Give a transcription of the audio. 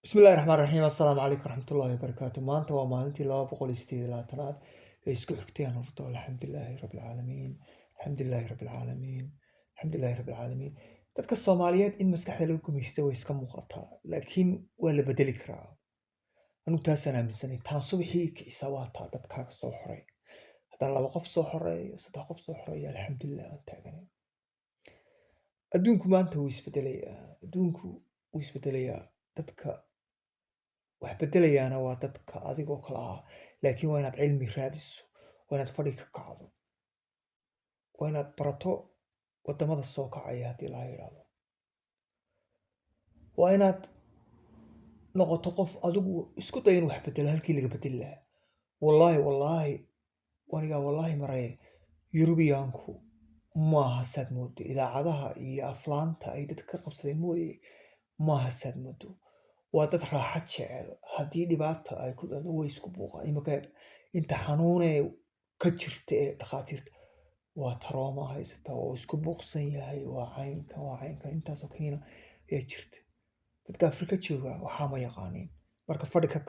Bismillahi raxmaan raxiim. Assalaamu calaykum waraxmatullaahi wabarakaatu. Maanta waa maalintii 288aad ee isku xigteen horto. Alxamdulilaahi rabbilcaalamiin, alxamdulilaahi rabbilcaalamiin, alxamdulilaahi rabbilcaalamiin. Dadka Soomaaliyeed in maskaxda laga gumaysta way iska muuqataa, laakiin waa la bedeli karaa. Anugu taasaan aaminsanay. Taan subaxii kicisa waa taa dadkaaga soo xoray. Haddaan laba qof soo xoreeyo, saddex qof soo xoreeyo, alxamdulilah, waan taaganay. Adduunku maanta wuu isbedelayaa, adduunku wuu isbedelayaa. Dadka wax bedelayaana waa dadka adigoo kale ah, laakiin waa inaad cilmi raadiso, waa inaad fadhi ka kacdo, waa inaad barato wadamada soo kacaya haddii laa yidhaahdo, waa inaad noqoto qof adigu isku daya inuu wax bedelo halkii laga bedeli lahaa. Wallaahi, wallaahi, anigaa wallaahi maraye, Yurubiyaanku maaha saad moodo. Idaacadaha iyo aflaanta ay dadka ka qabsadeen mooye, maaha saad moodo. Waa dad raaxo jecel. Haddii dhibaata ay ku dhacdo, way isku buuqaan. Imika inta xanuunee ka jirta ee dhakhaatiirta waa trauma haysata oo isku buuqsan yahay, waa caynkan, waa caynkan, intaasoo kaniina ayaa jirta. Dadka Afrika jooga waxaa ma yaqaaniin. Marka fadhi ka kac.